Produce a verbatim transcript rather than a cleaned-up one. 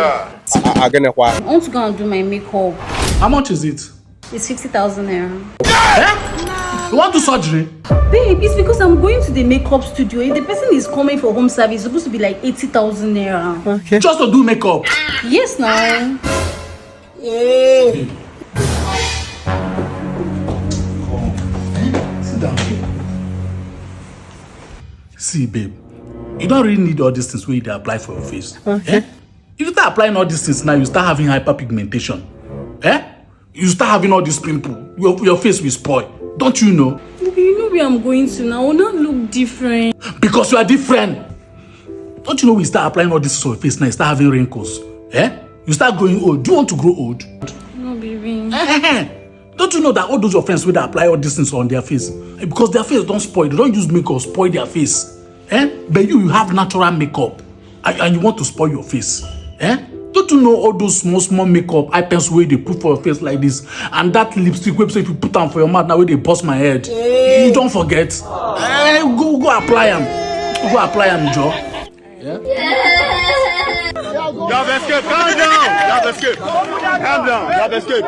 A, a gane kwa. I want to go and do my makeup. How much is it? It's fifty thousand naira. You want to surgery? Babe, it's because I'm going to the makeup studio. If the person is coming for home service, it's supposed to be like eighty thousand naira. Just to do makeup. Yes, now. Sit down. See, babe, you don't really need all these things where they apply for your face. Okay. Eh? If you start applying all these things now, you start having hyperpigmentation. Eh? You start having all these pimples. Your, your face will spoil. Don't you know? You know where I'm going to now. I will not look different. Because you are different. Don't you know we start applying all this on your face now? You start having wrinkles. Eh? You start growing old. Do you want to grow old? No, baby. Don't you know that all those your friends will apply all these things on their face? Eh, because their face don't spoil. They don't use makeup spoil their face. Eh? But you, you have natural makeup. And, and you want to spoil your face. Eh? Don't you know all those small, small makeup items where they put for your face like this? And that lipstick website if you put on for your mouth now where they bust my head. You don't forget. Eh, go, go apply them. Go apply them, Joe. You have escaped. Calm down. You have escaped. Calm down. You have escaped.